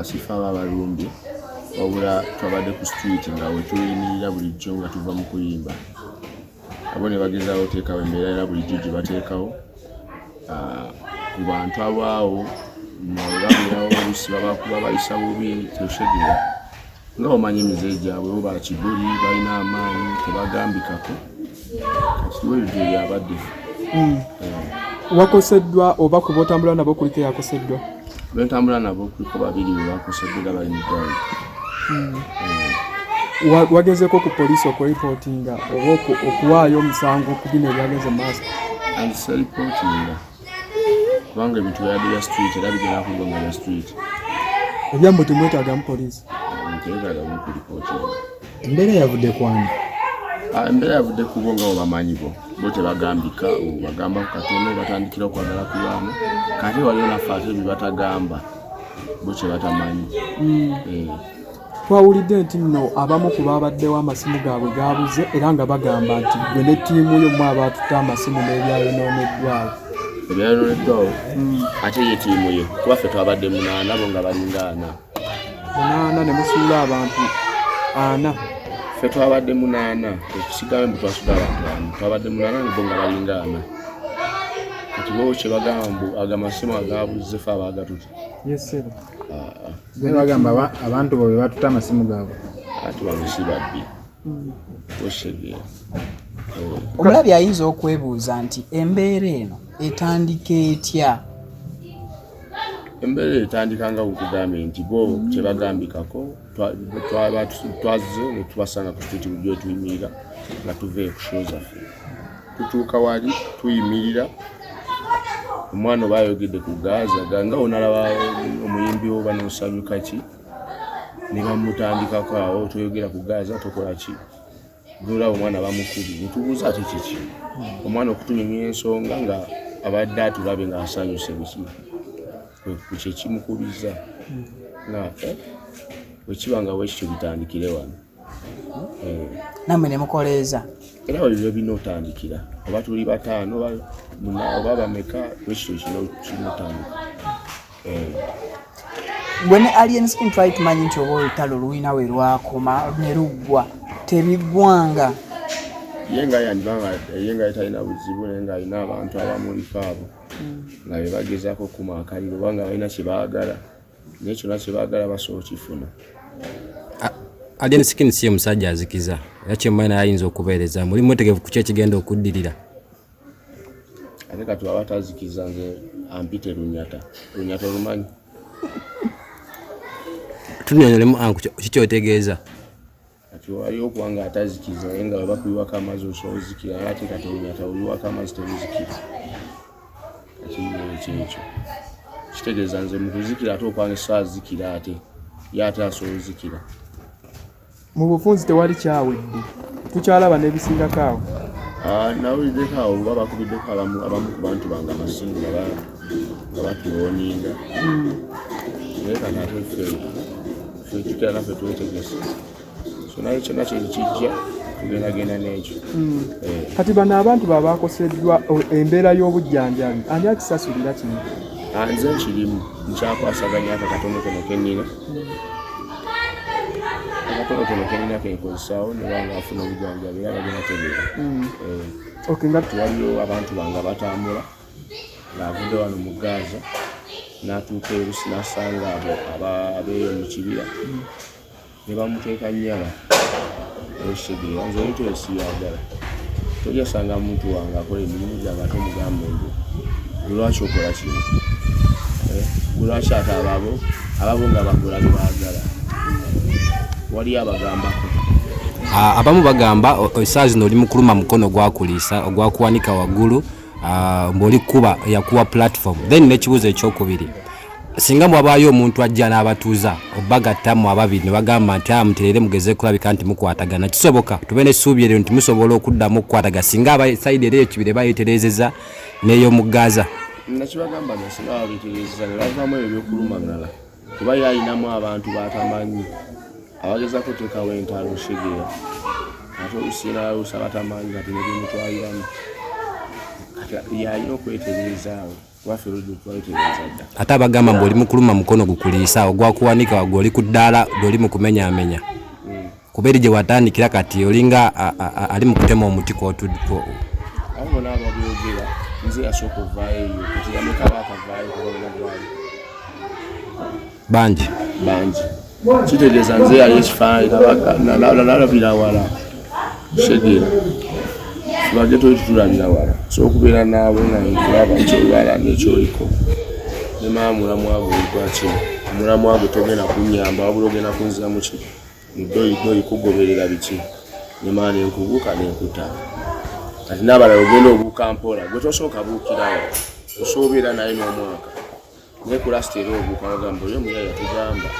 Si ffe aba abalumbye, wabula twabadde ku street nga wetuyimirira bulijjo nga tuva mu kuyimba, abo ne bagezaawo oteekawo embeera era bulijjo gye bateekawo ku bantu abaawo babeerawo, oluusi babakuba, bayisa bubi, tosegeera nga omanyi emize gyabwe, bo bakibuli, balina amaanyi, tebagambikako. Kati webyo byabadde. Wakoseddwa oba kuba otambula nabo kuliko eyakoseddwa? Bentambula nabo kuliko babiri be bakoseddwa era bali mu ddwaliro. Wagezeko ku poliisi okuripootinga oba okuwaayo omusango ku bino ebyagenze mu maaso? And seripootinga kubanga ebintu byabadde bya street era bigenda kuggwa nga bya street. Ebyammwe temwetaagamu poliisi? Teetagamu kuripootinga. Embeera yavudde kwani? Ah, embeera yavudde kubo nga bwebamanyi bo tebagambika, bagamba ku katono batandikira okwagala kulwana. Kati waliwo naffe ate byebatagamba bo kyebatamanyi. Eh. Twawulidde nti nno abamu ku baabaddewo amasimu gaabwe gaabuze era nga bagamba nti gwe ne ttiimu yo mwe abaatutte amasimu n'ebyayonooneddwawo. Ebyayonooneddwawo ate ye ttiimu ye, kuba ffe twabadde munaana, bo nga balinga ana. Munaana ne musuula abantu ana? Ffe twabadde munaana, ekisigayo mbu twasudde abantu ana. Twabadde munaana bo nga balinga ana. Kati bo kyebagamba mbu ago amasimu agabuze fe abaagatutte? Yes ssebo. Naye bagamba abantu bo be batutte amasimu gaabwe. Ate bano si babbi, osegeera. Omulabi ayinza okwebuuza nti embeera eno etandika etya? Embeera etandika nga bwekugambye nti bo tebagambikako. Twazze ne tubasanga ku street bulijjo wetuyimirira nga tuva ku show zaffe. Tutuuka wali tuyimirira, omwana oba ayogedde ku Gaza nga onalaba omuyimbi oba nosanyuka ki, ne bamutandikako awo, toyogera ku Gaza, tokola ki. Nolaba omwana bamukubi, netubuuza ate kiki, omwana okutunyumya ensonga nga abadde atulabe nga asanyuse biki kyekimukubiza nga bwekiba nga bwekityo bitandikire wano. Nammwe ne mukoleeza. Era bwe bina otandikira oba tuli bataano oba oba bameka, bwekityo kino kirina otandika. Gwe ne Alien Skin twali tumanyi nti oba olutalo lulina we lwakoma ne luggwa, tebiggwanga. Ye nga yandibanga ye nga talina buzibu, naye ng'alina abantu abamuliko abo nga be bagezaako okukuma akaliro, oba nga balina kye baagala, naye kyonna kye baagala basobola okifuna. Alien Skin si ye musajja azikiza, era kyemmanyi naye ayinza okubeereza muli mwetegefu ku ki ekigenda okuddirira. Ate kati waba tazikiza, nze ampite Lunyata. Lunyata olumanyi? Tunyonyolemu anku kikyotegeeza. Kati waliwo okuba nga atazikiza, naye nga webakuyiwako amazzi osobola ozikira, naye ate kati olunyata oluyiwako amazzi teruzikira. Kati ekyekyo kitegeeza nze mu kuzikira ate okwange saazikira, ate ye ate asobola ozikira. Mu bufunzi tewali kyawedde, tukyalaba n'ebisingako awo. Ah, nawuliddeko awo oba bakubiddeko abamu ku bantu bange amasimu nga batuwoninga, naye kati ate ffe jjukira naffe twetegese, so naye kyonna kyekijja tugendagenda n'ekyo. Eh. Kati bano abantu babakoseddwa, embeera y'obujjanjabi ani akisasulira kino? Ah, nze nkirimu, nkyakwasaganya aka katonotono kennina, akatonotono kenina kenkozesaawo nebanga afuna obujjanjabi era bagenda tegeera. Eh, Okay, nga waliyo abantu bange abatambula ng'avudde wano mu Gaza n'atuuka erusi n'asanga abo abeeyo mu kibira ne bamuteeka nnyama, okitegeera? Nze ebintu ebyo sibyagala. Tojasanga muntu wange akola emirimu gyange ate omugambe mbu gwe lwaki okola kino? Eh, gwe lwaki? Ate ababo nga bakola bye baagala, waliyo abagambako. Ah, abamu bagamba essaawa zino oli mukuluma mukono gwakuliisa ogwakuwanika waggulu, ng'oli kuba yakuwa platform. Then n'ekibuuzo ekyokubiri, singa mwabaayo omuntu ajja n'abatuuza obagattamu ababiri ne bagamba nti muterere mugeze kulabika nti mukwatagana, kisoboka tube n'essuubi eryo nti musobola okuddamu okukwatagana singa aba side eri ekibire bayetereezeza n'ey'omu Gaza? Nakibagamba nga singa babeeterezeza ne bavaamu ebyo ebyokulumangana, kuba ye alinamu abantu batamanyi abagezako oteekawo entalo, osegeera? Ate olusi naaluusa batamanyi, kati nebimutwaliramu. Kati yalina okwetereezaawo waffe oludde twetereeza dda. Ate abagamba mbu oli mukuluma mukono gukuliisa ogwakuwanika waggulu, oli ku ddaala gwoli mu kumenyaamenya kuba eri gye watandikira, kati olinga ali mu kutema omuti Abo bonna ababyogera, nze yasooka ovaayo eyo. Kati bameka baakavaayo? Kuba bona gwali Bangi. Bangi. Kitegeeza nze yali ekifaananyi nalabira wala. Kitegeera tubadde toli tutulabira wala, so okubeera naawe nga nkulaba ekyoyala nekyoliko nemala mulamwa gwe gwaki, omulamwa gwe togenda kunyamba, wabula ogenda kunziramu ki mudoyidoyi kugoberera biki, nemala nenkubuuka nenkuta. Kati n'abalala ogenda obuuka mpola, gwe tosooka buukirawo, osobola naye n'omwaka, naye ku last era obuuka ogamba oyo omuyayi yatugamba.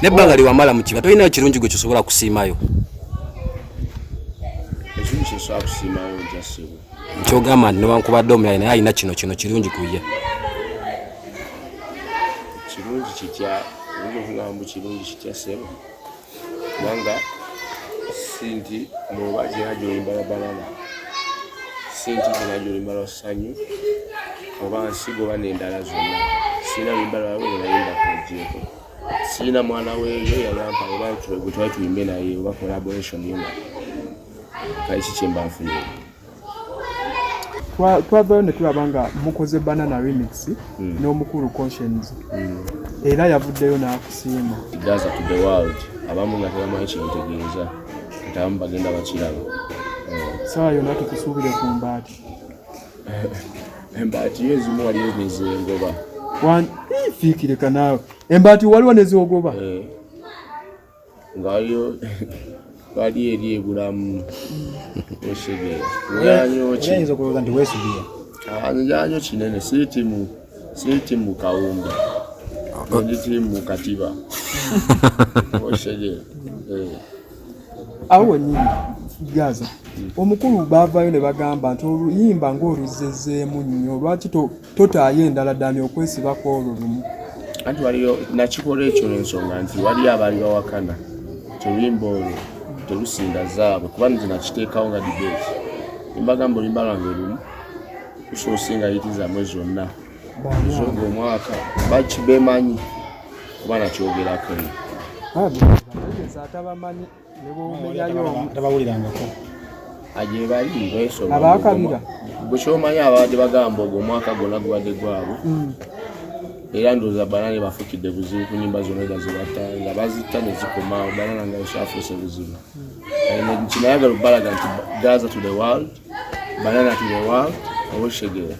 Nebbanga liwamala mu kiba, tolinayo kirungi gwe kyosobola kusiimayo? Ekintu kyesobola kusiimayo ntya, ssebo? Kyogamba nti newankubadde omuyayi, naye alina kino kino kirungi ku ye. Kirungi kitya? Oyinza okugamba mbu kirungi kitya, ssebo? Kubanga si nti noba gyena gyoyimba lwa banana, si nti gyena gyoyimba lwa ssanyu oba nsigo oba n'endala zonna. Sirina luyimba lwabwe lwenayimba kwegyeko, sirina mwana weeyo yayampa oba gwe twali tuyimbe naye oba collaboration yona. Kale ki kyemba nfunye? Twavayo ne tulaba nga mukoze Banana remix n'omukulu Conscience, era yavuddeyo n'akusiima. Gaza to the world, abamu nga tebamanyi kyentegeeza, kati abamu bagenda bakiraba. Sawa yonna tukusuubire ku mbaati? Embaati yo ezimu waliyo nezengoba. Fiikireka naawe, embaati waliwo nezogoba? Eh, nga waliyo wali eri ebulamu, osegeera njanyo. Oyinza okulowooza nti weesubiya. Njanyo kinene, siri mu kawumbi, ndi tiimu katiba, osegeera. Eh. Awo wennyini, Gaza, omukulu baavaayo ne bagamba nti oluyimba ng'oluzzezeemu nnyo, lwaki totaayo endala ddani okwesibako olwo lumu? Anti waliyo nakikola ekyo lwensonga nti waliyo abaali bawakana nti oluyimba olwo terusinga zaabwe, kuba nze nakiteekawo nga debate, nembagamba oluyimba lwange lumu lusoose nga hit zammwe zonna zogwo omwaka bakibemanyi kuba nakyogerako. Bategeeza atabamanyi ne bwomenyayo omu. Tabawulirangako. Gye bali beesoma. Abaakabira. Gwe kyomanyi, ababadde bagamba ogwo omwaka gwonna gubadde gwabwe, era ndowooza Banana bafukidde buzibu ku nyimba zonna era zebatta nga bazitta ne zikomaawo. Banana nga ekyafuuse buzibu. Kinayagala okubalaga nti Gaza to the world, Banana to the world, oba okitegeera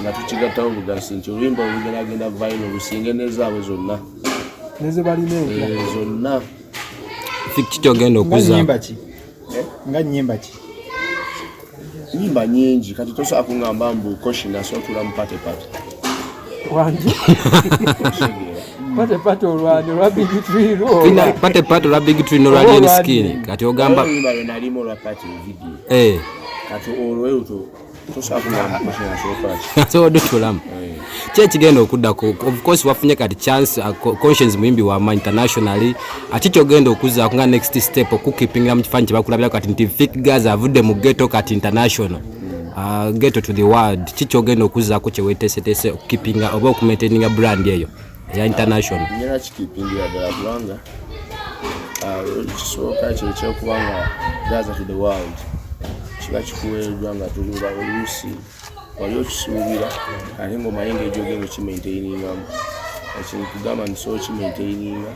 nga tukigattawo bugasi nti oluyimba olugendagenda viral lusinge nezaabwe zonna. Neze balina empya. Eh, zonna. Ki kyogenda Nga okuzza? nyimba ki? Nga nyimba ki? Nyimba nyingi, kati tosobola kuŋŋamba mbu koshi nasootula mu pate pate. Wangi? Okitegeera? Pate pate olwani, olwa Big Trill? Tulina pate pate olwa Big Trill n'olwa Oba Alien olwa Skin. Alien. Kati ogamba oluyimba lwe nalimu olwa pate video. Kati olwo erutwo tosobola kuŋŋamba koshi nasookola ki. Asobodde otulamu ki ekigenda okuddako? Of course wafunye kati chance, Conscience muyimbi wama internationally. Aki kyogenda okuzzaako nga next step okukipingira mu kifaananyi kyebakulabira kati nti Fik Gaza avudde mu ghetto kati international, ghetto to the world? Ki kyogenda okuzzaako kyeweteeseteese okukipinga oba okumaintaininga brand eyo eya international? Nyina kikipingira ddala kubanga ekisooka kyo ekyokuba nga Gaza to the world kiba kikuweereddwa nga tuluba oluusi wali okisuubira, ate ngaomanyi engeri gyogenda okimaintainingamu. Ekintu kugamba nti sobola okimaintaininga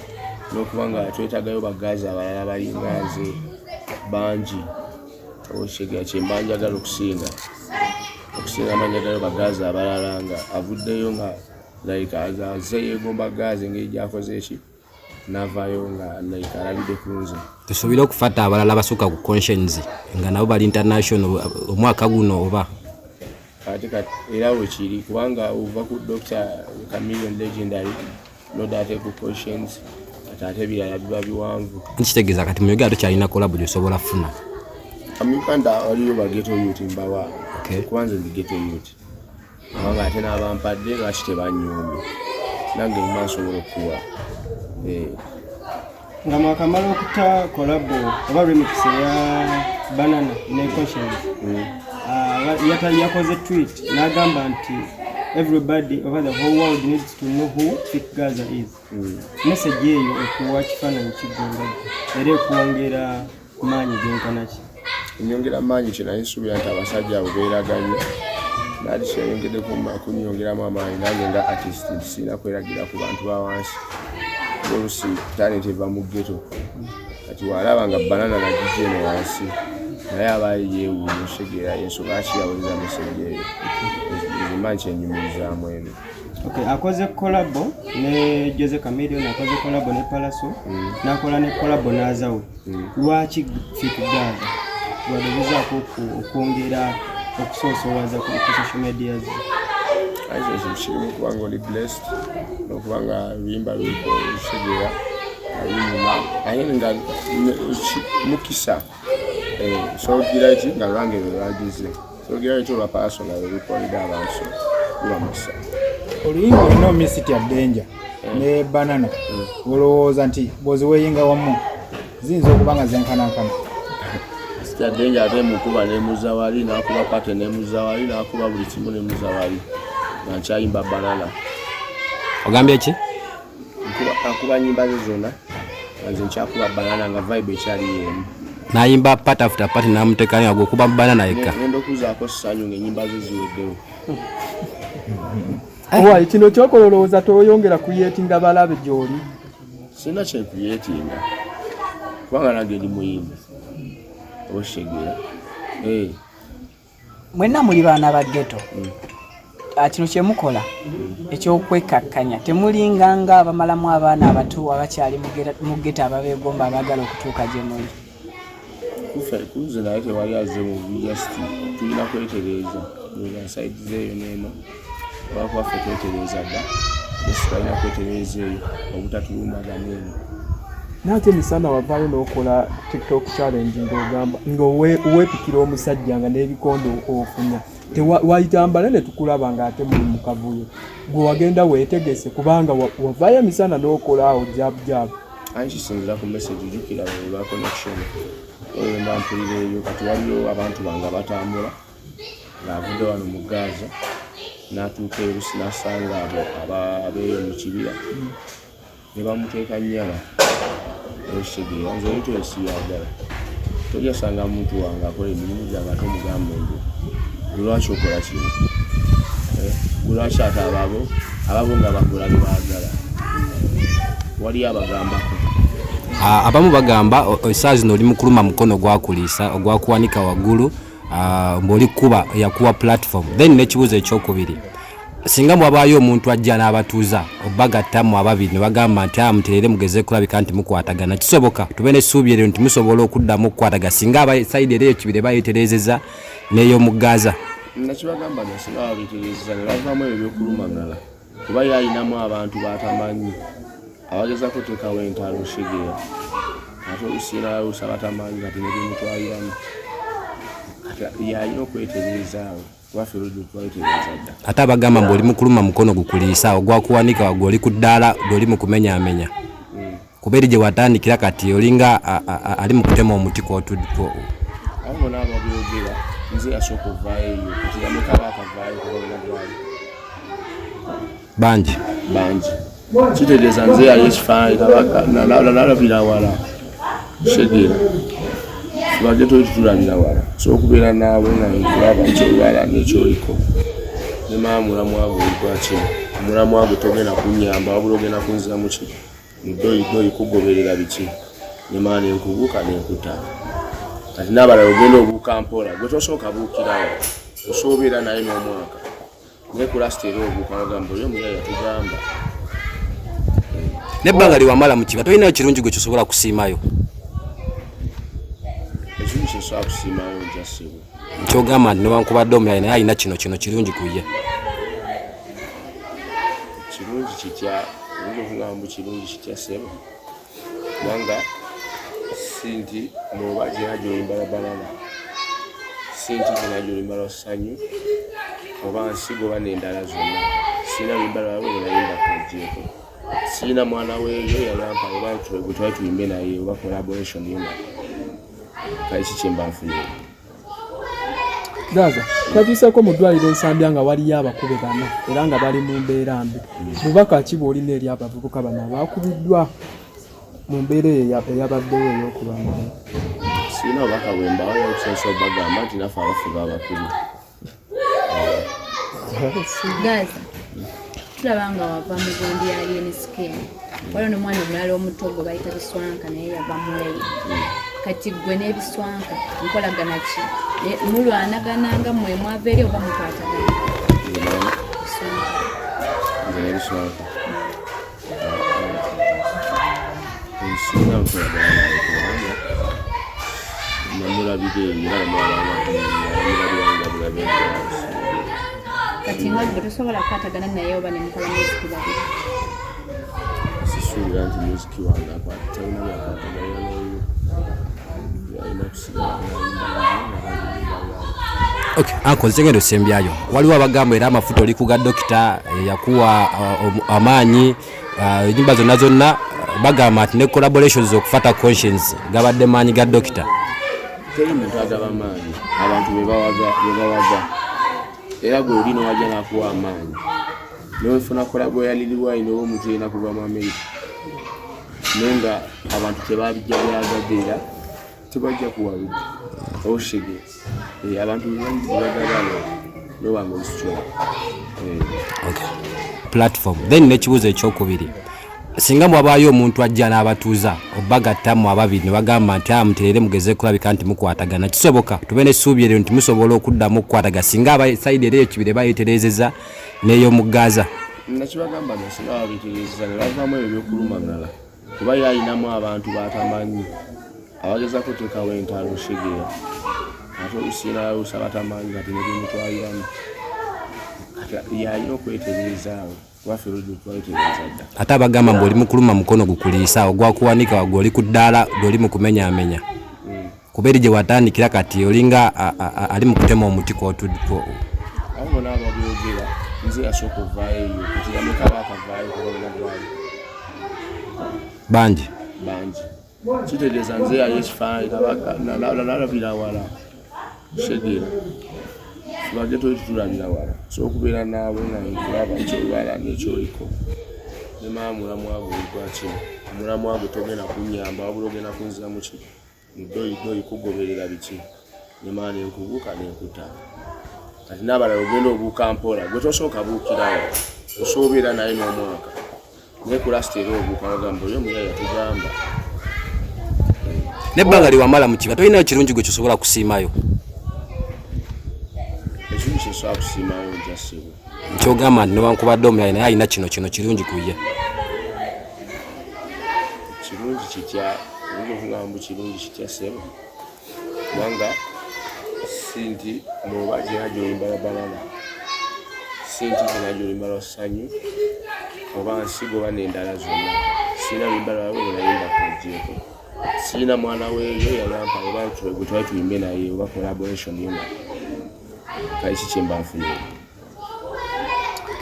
n'okuba nga twetagayo bagaza abalala balinga nze bangi, okitegera? Kyemba njagala okusinga amanjagalayo bagaza abalala nga avuddeyo nga like aze yeegomba Gaza engeri gyakoze eki n'avaayo nga like alabidde ku nze. Tusuubire okufata abalala basukka ku Conscience nga nabo bali international omwaka guno oba? Ate kati era wekiri, kubanga ova ku Dr Chameleon legendary noda ate ku Conscience, kati ate ebirala biba biwanvu. Nkitegeeza kati mu Uganda tokyalina collabo gyosobola kufuna? Mu Uganda waliyo ba ghetto youth mbawa. Kuba nze ndi ghetto youth, kubanga ate n'abampadde lwaki tebanyombye, nange mba nsobola okuwa. Eh, Nga mwakamala okuta collabo oba remix eya Banana ne Conscience. Yakoze tweet n'agamba nti everybody over the whole world needs to know who Fik Gaza is. Message eyo ekuwa kifaananyi kiggwe era ekwongera maanyi genkana ki? Enyongera maanyi kye naye nsuubira nti abasajja abo beeraganye naati kyeyongedde kunyongeramu amaanyi nange nga artist nti sirina kweragira ku bantu ba wansi. Oluusi talent eva mu ghetto, kati walaba nga banana nagijja eno wansi naye aba yeewuunya otegeera ensonga lwaki yawuliriza message eyo. Nze mba nkyenyumirizaamu ebyo. Okay, akoze collabo ne Jose Chameleone, akoze collabo ne Pallaso, n'akola ne collabo n'Azawi. Lwaki Fik Gaza gwagezezaako okwongera okusoosowaza ku social media ze? Ayi ekintu kirimu okuba nga oli blessed n'okuba nga oluyimba luliko olutegeera nga lunyuma aye nga mukisa sogira ki nga lwange lwe lwagize sogira ki olwa Pallaso nga lwe lukolera abantu, so guba mukisa. Oluyimba olina Miss ya Danger ne Banana, olowooza nti bw'oziweeyinga wamu ziyinza okuba nga zenkanankana? Sitya Danger ate mukuba nemuza wali, n'akuba party nemuza wali, n'akuba buli kimu nemuza wali nga nkyayimba Banana. Ogambye ki? Akuba nyimba ze zonna nga nze nkyakuba Banana nga vibe ekyali yemu. Nayimba part after part n'amuteekayo nga gwokuba Banana yekka. Ngenda okuzaako ssanyu ng'ennyimba ze ziweddewo. Owaayi, kino kyokola olowooza toyongera kuyeetinga balabe gy'oli? Sirina kyenkuyeetinga kubanga nange ndi muyimbi, okitegeera. Mwenna muli baana ba ghetto. Kino kyemukola ekyokwekkakkanya temulinga nga abamalamu abaana abato abakyali mu ghetto ababeegomba abaagala okutuuka gye muli? Kufe kuze naye tewali azze mu just tulina kwetereeza nga side zeeyo n'eno olwakuba ffe twetereeza dda, just balina kwetereeza eyo obutatulumbagana eno. Naate emisana wavaayo n'okola TikTok challenge ng'ogamba ng'oweepikira omusajja nga n'ebikondo ofunya wayitambala ne tukulaba ng'ate muli mu kavuyo. Gwe wagenda weetegese kubanga wavaayo emisana n'okola awo jab jab. Anti kisinziira ku message, jjukira olwa connection oyo mba mpulira eyo. Kati waliyo abantu bange abatambula ng'avudde wano mu Gaza n'atuuka erusi n'asanga abo abeeyo mu kibira ne bamuteeka nnyama, okitegeera. Nze ebintu ebyo sibyagala. Tojasanga muntu wange akola emirimu gyange ate omugambe mbu lwaki okola kino, lwaki ate ababo nga bakola bye baagala, waliyo abagambako. Abamu bagamba essaawa zino oli mukuluma mukono gwakuliisa ogwakuwanika waggulu ng'oli kuba yakuwa platform. Then n'ekibuuzo ekyokubiri, singa mwabaayo omuntu ajja n'abatuuza obagattamu ababiri ne bagamba nti muterere mugeze kulabika nti mukwatagana, kisoboka tube n'essuubi eryo nti musobola okuddamu okukwatagana singa aba side eri ekibire bayeetereezeza n'ey'omu Gaza? Nakibagamba nti singa babeetereezeza ne bavaamu ebyo ebyokulumagana, kuba ye ayinamu abantu batamanyi abagezaako oteekawo entalo otegeera, ate oluusi n'aluusi abatamanyi kati ne bimutwaliramu. Kati yalina okwetereeza awo kuba ffe oludda twetereeza dda. Ate abagamba mbu oli mukuluma mukono gukuliisa ogwakuwanika waggulu, oli ku ddaala oli mu kumenyaamenya kuba eri gye watandikira, kati olinga ali mu kutema omuti kw'otudde. Abo bonna ababyogera nze yasooka ovaayo eyo, kati bameka baakavaayo kuba bavaayo? Bangi. Bangi. Kitegeeza nze yali ekifaananyi nalabira wala, kitegeera tubadde toli tutulabira wala, so okubeera naawe nga nkulaba kyolwala nekyoliko ne maama mulamwa gwe olikola kino, omulamwa gwe togenda kunyamba wabula ogenda kunziramu ki mudoyi doyi kugoberera biki ne maama nenkubuuka nenkuta. Kati n'abalala ogenda obuuka mpola, gwe tosooka buukirawo, osobola naye n'omwaka naye ku last era obuuka ogamba oyo omuya yatugamba. N'ebbanga lyewamala mu kiba tolinayo kirungi gwe kyosobola kusiimayo? Ekirungi kyesobola kusiimayo ntya ssebo? Nkyogamba nti newankubadde omuyaye naye alina kino kino kirungi ku ye. Kirungi kitya? Oyinza okugamba mbu kirungi kitya ssebo, kubanga si nti noba gyena gyoyimba lwa Banana, si nti gyena gyoyimba lwa Ssanyu oba Nsigo oba n'endala zonna, sirina luyimba lwabwe lwe nayimba kojjeeko, sirina mwana weeyo yayampa oba gwe twali tuyimbe naye oba collaboration yona. Kale ki kyemba nfunye? Gaza twatuuseeko mu ddwaliro Nsambya nga waliyo abakube bana era nga bali mu mbeera mbi. Bubaka ki bw'olina eri abavubuka bano abakubiddwa mu mbeera eyo eyabaddewo ey'okulwanagana? Sirina bubaka bwe mbawa, okusobola obagamba nti naffe abafuga abakulu. Gaza, tulaba nga wava mu gundi ya Alien Skin, waliwo n'omwana omulala omuto gwe bayita Biswanka, naye yava muweyo. Kati ggwe n'Ebiswanka nkolagana ki? Mulwanagana nga mmwe mwava eri oba mukwatagana? Nze naye Biswanka. Nze n'Ebiswanka sirina nkolagana naye, kubanga namulabira eyo era namulabira nga bulabe. Kati nga ggwe tosobola kukwatagana naye oba ne mukola music babiri? Sisuubira nti music wange akwata, talina byakwatagana n'oyo, alina kusigala ngayimba. Okay, uncle, nze ngenda osembyayo. Waliwo abagamba era amafuta oli kuga dokita yakuwa amaanyi, enyimba zonna zonna, bagamba nti ne collaborations okufata conscience gabadde maanyi ga dokita. Teri muntu agaba maanyi, abantu bebawaga bebawaga, era gwe oli nowajja nakuwa amaanyi nowefuna collabo ya Lil Wayne oba omuntu yena kuva mu America, naye nga abantu tebabijja byagadde era tebajja kuwabijja oshege. Abantu bebagaba nobanga olusitula. Okay. Platform then n'ekibuuzo ekyokubiri, singa mwabaayo omuntu ajja n'abatuuza obagattamu ababiri ne bagamba nti a muterere mugeze kulabika nti mukwatagana, kisoboka tube n'essuubi eryo nti musobola okuddamu okukwatagana singa aba side eri ekibire bayetereezeza n'ey'omu Gaza? Nakibagamba nga singa babetereza ne bavaamu ebyo byokulumagala, kuba ye alinamu abantu batamanyi abagezako oteekawo entalo shegera, ate olusiinalusa batamanyi kati nebimutwaliramu. Kati yalina okwetereezaawo, kuba ffe oludde twayetereeza dda. Ate abagamba mbu oli mukuluma mukono gukuliisa ogwakuwanika gwe oli ku ddaala gwe oli mu kumenyaamenya, kuba eri gye watandikira kati olinga ali mu kutema omuti Abo bona ababyogera, nze yasooka ovaayo eyo kati bameka bakavaayo? Kuba bonavaayo. Bangi. Bangi. Kitegeeza nze yali ekifaananyi nalabira wala kitegeera bageto tutulabira wala, so okubeera naawe nga nkulaba ekyolwala nekyoliko ne maama mulamwa gwe gwakino omulamwa gwe togenda kunyamba, wabula ogenda kunziramu ki mudoyidoyi kugoberera biki ne maama nenkubuuka nenkuta. Kati n'abalala ogenda obuuka mpola, gwe tosooka buukirawo, osobola obeera naye n'omwaka, naye ku last era obuuka wagamba oyo omuyayi yatugamba. Nebbanga liwamala mu kiba tolinayo kirungi gwe kyosobola kusiimayo? Ekintu kyesobola kusiimayo nja ssebo. Nkyogamba nti newankubadde omuyayi naye alina kino kino kirungi ku ye. Kirungi kitya? Oyinza okugamba mbu kirungi kitya ssebo, kubanga si nti noba gyena gyoyimba lwa banana, si nti gyena gyoyimba lwa ssanyu oba nsigo oba n'endala zonna. Sirina luyimba lwabwe lwenayimba kojjeeko, sirina mwana weeyo yayampa oba gwe twali tuyimbe naye oba collaboration yona. Kale ki kyemba nfunye?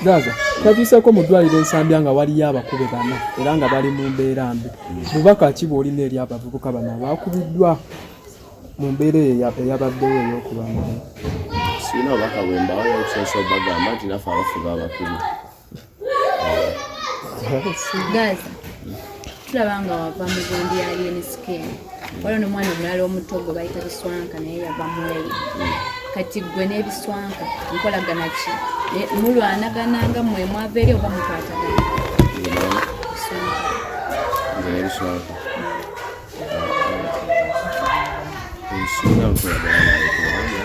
Gaza, twatuuseeko mu ddwaliro Nsambya nga waliyo abakube bana era nga bali mu mbeera mbi. Bubaka ki bw'olina eri abavubuka bano abakubiddwa mu mbeera eyo eyabaddewo ey'okulwanagana? Sirina bubaka bwe mbawa, okusobola obagamba nti naffe abafuga abakulu. Gaza, tulaba nga wava mu gundi ya Alien Skin, waliwo n'omwana omulala omuto gwe bayita Biswanka, naye yava muweyo. Kati ggwe n'Ebiswanka nkolagana ki? Mulwanagana nga mmwe mwava eri oba mukwatagana? Nze naye Biswanka. Nze n'Ebiswanka sirina nkolagana naye, kubanga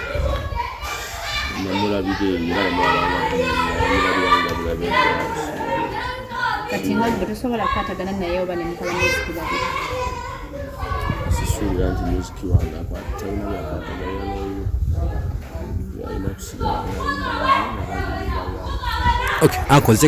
namulabira eyo era namulabira nga bulabe. Kati nga gwe tosobola kukwatagana naye oba ne mukola music babiri? Sisuubira nti music wange akwata, talina byakwatagana n'oyo, alina kusigala ngayimba. Okay, uncle, nze